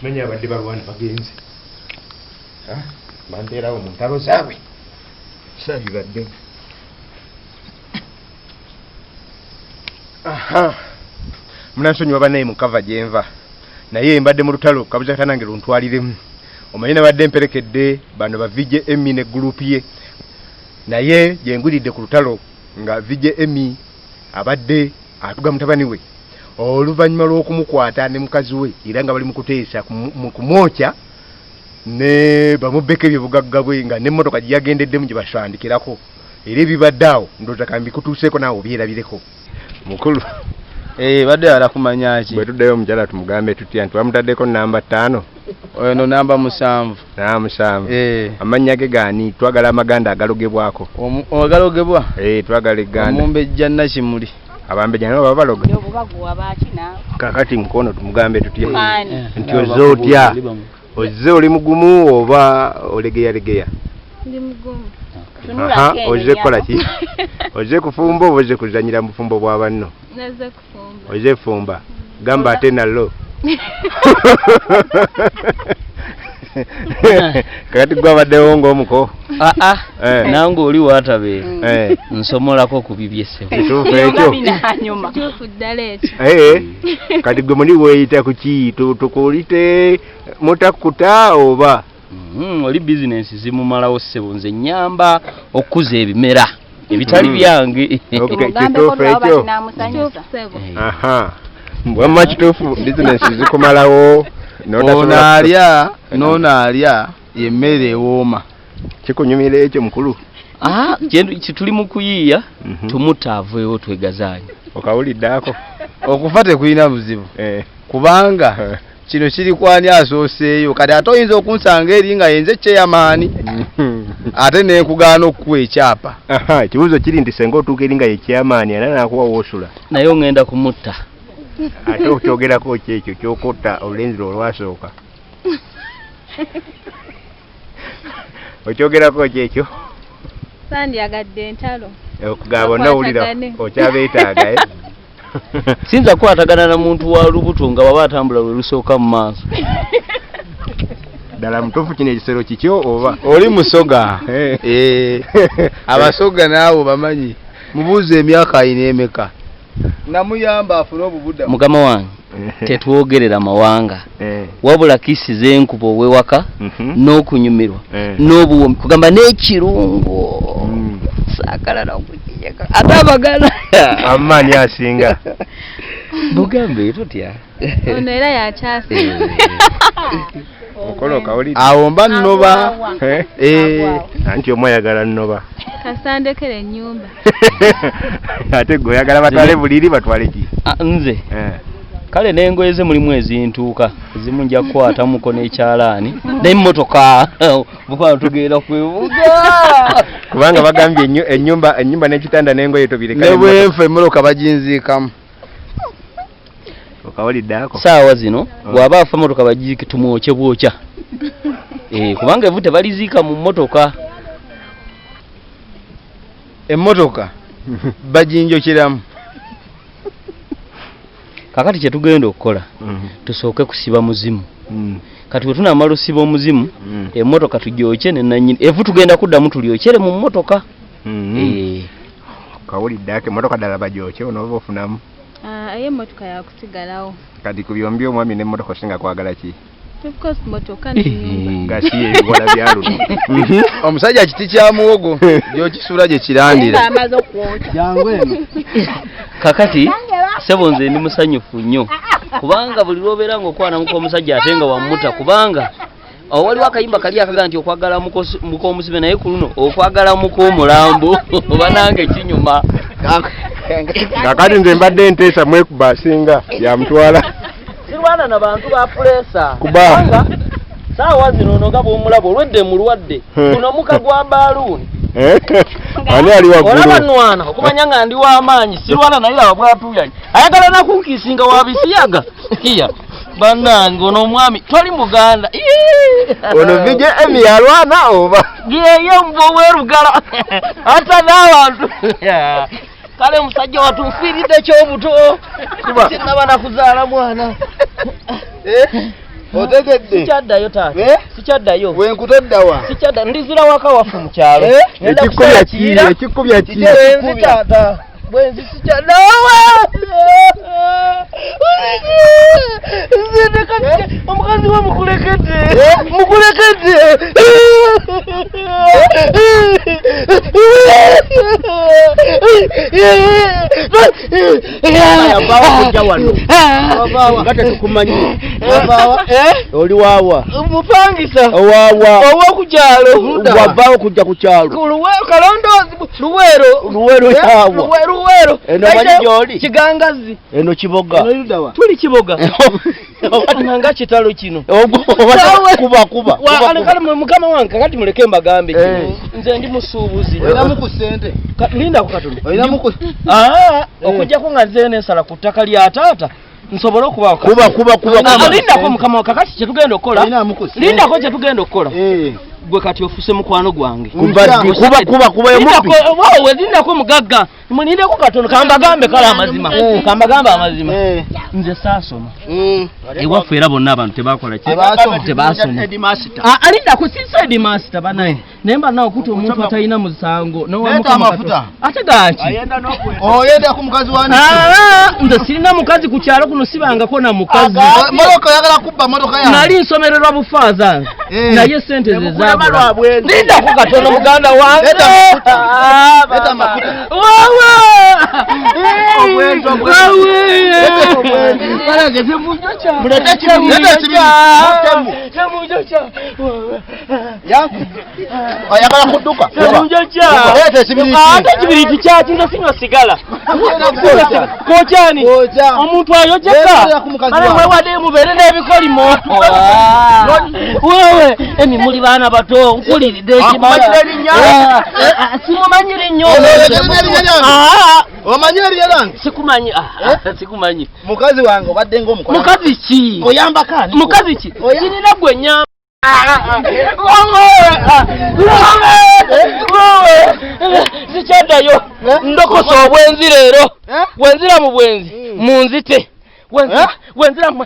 Simanyi abadde balwana bagenze. Bampeerawo mu ntalo zaabwe. Saabibadde. Aha. Munansonyiwa bannaye mu kava gye nva. Naye mbadde mu lutalo kabuza katanange luntwaliremu. Omanyi nabadde mperekedde bano ba VJ Emmy ne group ye. Naye gye ngwiridde ku lutalo nga VJ Emmy abadde atuga mutabani we oluvannyuma lw'okumukwata ne mukazi we era nga bali mu kuteesa mu kumwokya ne bamubbeko ebyobugagga bwe nga n'emmotoka gye yagendeddemu gye basandikirako era ebibadde awo ndowooza kambikutuuseeko naawe obyerabireko. Mukulu. Eh, badde yala kumanya ki? Bwe tuddayo omukyala tumugambe tutya nti bamutaddeko namba 5? Ono namba 7. Namba 7. Eh. Amannya ge gaani? Twagala amaganda agalogebwako. Agalogebwa? Eh, twagala egganda. Omumbejja Nakimuli. Abambejja nabo babaloga. Kakati mukono tumugambe tutya? Nti ozze otya? Ozze oli mugumu oba olegeyalegeya? Ndi mugumu. Aha, ozze kukola ki? Ozze kufumba oba ozze kuzannyira mu bufumbo bwa banno? Nazze kufumba. Ozze kufumba. Gamba ate nallo. Kakati gwe abaddewo ng'omuko. Aa, nange oli waatabeera. Nsomolako ku bibye ssebo. Kituufu ekyo? Kituufu ddala ekyo. Kati gwe muli weeyita ku ki? Tukulite mutakkuta oba? Oli bizinensi zimumalawo ssebo, nze nnyamba okukuza ebimera ebitali byange. Kituufu ekyo? Kituufu ssebo. Aha. Wamma kituufu bizinensi zikumalawo. Ono alya n'ono alya y'emmere ewooma. Kikunyumira ekyo mukulu? Tuli mu kuyiiya tumutta aveewo twegazaanye. Okawulidde ako? Okufa tekulina buzibu. Kubanga kino kiri kwani asooseeyo kati ate oyinza okunsanga eri nga yenze chairman ate nenkugaana okukuwa ekyapa. Ekibuuzo kiri nti senga otuuka eri nga ye chairman era n'akuwa w'osula. Naye ongenda kumutta. Ate okyogerako ki ekyo ky'okutta olulenzi lwo olwasooka? Okyogerako ki ekyo? Sandyagadde entalo. Okugamba bonna owulira okyabeetaaga. Sinza kukwatagana na muntu wa lubuto nga baba atambula lwe lusooka mu maaso. Ddala mutuufu kino ekisero kikyo oba? Oli musoga. Abasoga naawe bamanyi. Mubuuze emyaka ayina emeka. Namuyamba afune obubuda. Mukama wange tetwogerera mawanga. Wabula kisi z'enkuba ow'ewaka n'okunyumirwa n'obuwoomi kugamba n'ekirungo. Saagala na kukiyeka. Ate abagala. Amaanyi asinga. Bugambe totya. Ono era yakyasinga. Mukolo kawulidde. Awo mba nnoba. Anti omu ayagala nnoba. Kasandekera ennyumba. Ate gwe oyagala batwale buliri batwale ki? Nze. Kale n'engoye ze mulimu ezintuuka ezimu nja kukwatamuko n'ekyalaani n'emmotoka bukwano tugenda kwebuga kubanga bagambye ennyumba n'ekitanda n'engoye tobireka ne bwenfa emmotoka baginziikamu. Okawulidde ako? Saawa zino bw'aba afa emmotoka bagiziike tumwokye bwokya. Kubanga evvu tebaliziika mu mmotoka. Emmotoka baginjokeramu. Kakati kye tugenda okukola tusooke kusiba muzimu. Kati bwe tunaamala osiba omuzimu emmotoka tugyokye ne nannyini evvu tugenda kuddamu tulyokyere mu mmotoka. Kawulidde ako emmotoka ddala bagyokye onooba ofunamu. Eyo emmotoka yakusigalawo. Kati ku byombi omwami n'emmotoka osinga kwagala ki? Of course mmotoka n'ennyumba. Nga si ebiwala bya luno. Omusajja kiti kya muwogo gy'okisuula gye kirandira. Amaze okwokya. Jangu eno. Kakati ssebo nze ndi musanyufu nnyo kubanga buli lw'obeera ng'okwana muk'omusajja ate nga wammuta kubanga awo waliwo akayimba kali akaga nti okwagala muk'omusibe naye ku luno okwagala muk'omulambo oba nange kinyuma. Kakati nze mbadde nteesa mwekuba asinga yamutwala. Sirwana na bantu ba puleesa. Kuba. Saawa zino ono nga bw'omulaba olwedde mulwadde. Guno muka gwa baaluuni. Ani ali waggulu? Olaba nnwana okumanya nga ndi w'amaanyi sirwana naye laba bw'atuuyanye. Ayagala nakunkiisinga wa bisiyaga. Iya. Bannange ono omwami toli Muganda. Ono VJ Emmy yalwana oba? Yeye mbwa ow'erugala. Ata n'abantu. Kale musajja wattu nfiiridde ky'obuto. Sinnaba na kuzaala mwana. Otegedde? Sikyaddayo taata. Eh? Sikyaddayo. Wenkutoddawa? Sikyadda, ndizira waka waffe mu kyalo. Eh? Ngenda Ekikubya kusala ki? Kiyira. Ekikubya ki? Bwenzi taata. Bwenzi sikyadda. Nze kati omukazi we mukulekedde. Mukulekedde. Yavaawa kujja wano nga tetukumanyi. Oli waawa? Mupangisa. Owaawa? Ow'oku kyalo. Wavaawo kujja ku kyalo? Kalondoozi, Luweero. Luweero yaawa? Luweero. Eno manyi gy'oli? Kigangazi. Eno Kiboga. Tuli Kiboga nga kitalo kino. Kuba kuba. Kale mukama wange, kakati muleke mbagambe kino. Eh. Nze ndi musuubuzi. Olinamu ku ssente? Lindako katono. Olinamu ku Ah, okujjako nga nze nensala ku ttaka lya taata nsobole okubaawo. Kuba kuba kuba. Ah, Kuba. lindako mukama wange, kakati kyetugenda okukola, Olinamu ku ssente? lindako kyetugenda okukola. Eh. Gwe kati ofuse mukwano gwange. Kuba ddi? Kuba kuba kuba emubbi. Lindako, waawe, lindako mugagga, mulindeko katono kambagambe kale amazima. Eh. Kambagambe amazima. Eh. Nze saasoma. Ewaffe era bonna abantu tebakola ki? Tebaasoma. Tebaasoma. Ah, alindako, sisi headmaster banaye, naye mba nawe okuta omuntu atalina musango nowa Leeta Mukama amafuta. Katonda. Ate gaki? Oyenda ku mukazi wani? Ah, nze sirina mukazi ku kyalo kuno, sibangako na mukazi. Motoka, oyagala kubba motoka yange? Nali nsomererwa bufaaza nze. Eh. Naye sente ze zabula. Lindako katono muganda wange. Leeta amafuta. Ah, Leeta baba. amafuta. Wawe. Obwenzi, obwenzi. Wawe. Leeta obwenzi. Balage semunjocha. Mulete ekibiri, leeta ekibiri. Mutemu. Semunjocha. Yangu. Oyagala kudduka? Semunjocha. Leeta ekibiriti. Ate ekibiriti kyaki? Nze sinywa sigala. Kwokya. Kokyani? Kwokya. Omuntu ayojeka. Leeta ku mukazi Bale wange. mwewadde mubeere n'ebikolimo. Wewe emi muli baana bato, nkuliridde ekimala. Akumanyira erinnya? Ah, ah, simumanyi linnya. Olowooza erinnya lyange? Ah, Omanyi erinnya lyange? Sikumanyi, ah, sikumanyi. Mukazi wange obadde ng'omukola. Mukazi ki? Oyambako ani? Mukazi ki? Oya- Kirina gwe nyamba. Sikyaddayo, ndokosa obwenzi leero. Eh? Wenzira mu bwenzi munzite. Eh? Wenzira mu